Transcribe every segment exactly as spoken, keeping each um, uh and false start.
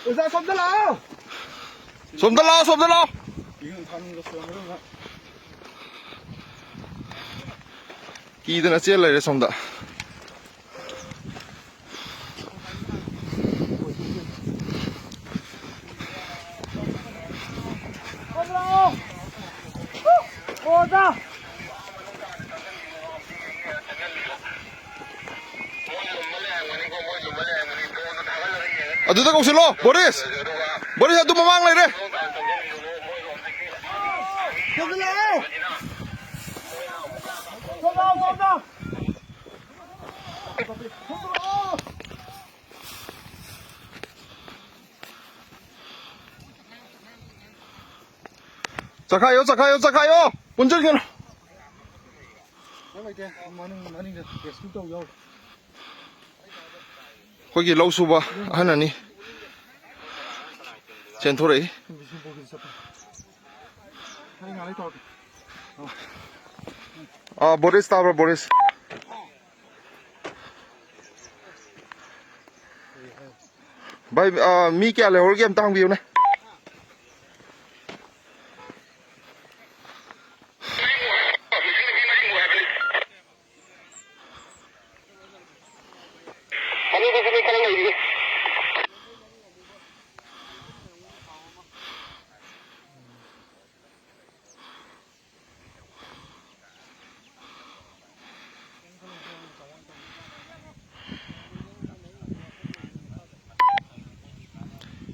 ꯑꯣꯖꯥ, ꯁꯣꯝꯗ ꯂꯥꯛꯑꯣ꯫ ꯁꯣꯝꯗ ꯂꯥꯛꯑꯣ, ꯁꯣꯝꯗ ꯂꯥꯛꯑꯣ꯫ ꯀꯤꯗꯅ ꯆꯦꯜ ꯂꯩꯔꯦ ꯁꯣꯝꯗ꯫ ꯑꯗꯨꯗ ꯀꯧꯁꯤꯜꯂꯣ, ꯕꯣꯔꯤꯁ꯫ ꯕꯣꯔꯤꯁ, ꯑꯗꯨ ꯃꯃꯥꯡ ꯂꯩꯔꯦ꯫ ꯆꯈꯥꯏꯌꯣ, ꯆꯈꯥꯏꯌꯣ, ꯆꯈꯥꯏꯌꯣ꯫ ꯄꯨꯟꯁꯤꯟꯒꯅꯨ꯫ ꯅꯪ ꯂꯩꯇꯦ꯫ ꯃꯅꯤꯡ, ꯃꯅꯤꯡꯗ ꯔꯦꯁꯀ꯭ꯌꯨ ꯇꯧ ꯌꯥꯎꯔꯤ꯫ ꯑꯩꯈꯣꯏꯒꯤ ꯂꯧ ꯁꯨꯕ ꯑꯍꯟ ꯑꯅꯤ ꯆꯦꯟꯊꯣꯔꯛꯏ꯫ ꯕꯤꯁꯅꯨꯄꯨꯔꯒꯤꯗ ꯆꯠꯄ꯫ ꯑꯩ ꯉꯥꯏꯍꯥꯛ ꯂꯩ ꯇꯧꯔꯛꯀꯦ꯫ ꯑꯥ, ꯕꯣꯔꯤꯁ ꯇꯥꯕ꯭ꯔꯥ, ꯕꯣꯔꯤꯁ? ꯚꯥꯏ, ꯑꯥ, ꯃꯤ ꯀꯌꯥ ꯂꯩꯍꯧꯔꯒꯦ ꯑꯝꯇ ꯍꯪꯕꯤꯌꯨꯅꯦ꯫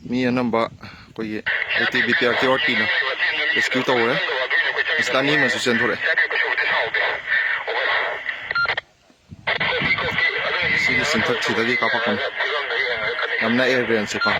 ꯃꯤ ꯑꯅꯝꯕ ꯑꯩꯈꯣꯏꯒꯤ A T B P R K R ꯇꯤꯅ ꯔꯦꯁꯀ꯭ꯌꯨ ꯇꯧꯔꯦ꯫ ꯃꯁꯤꯗ ꯑꯅꯤ ꯑꯃꯁꯨ ꯆꯦꯟꯊꯣꯔꯛꯑꯦ꯫ ꯁꯤꯒꯤ ꯆꯤꯡꯊꯛꯁꯤꯗꯒꯤ ꯀꯥꯞꯄꯛꯄꯅꯤ꯫ ꯌꯥꯝ ꯅꯛꯑꯦ ꯔꯦꯟꯖꯁꯦꯀꯣ꯫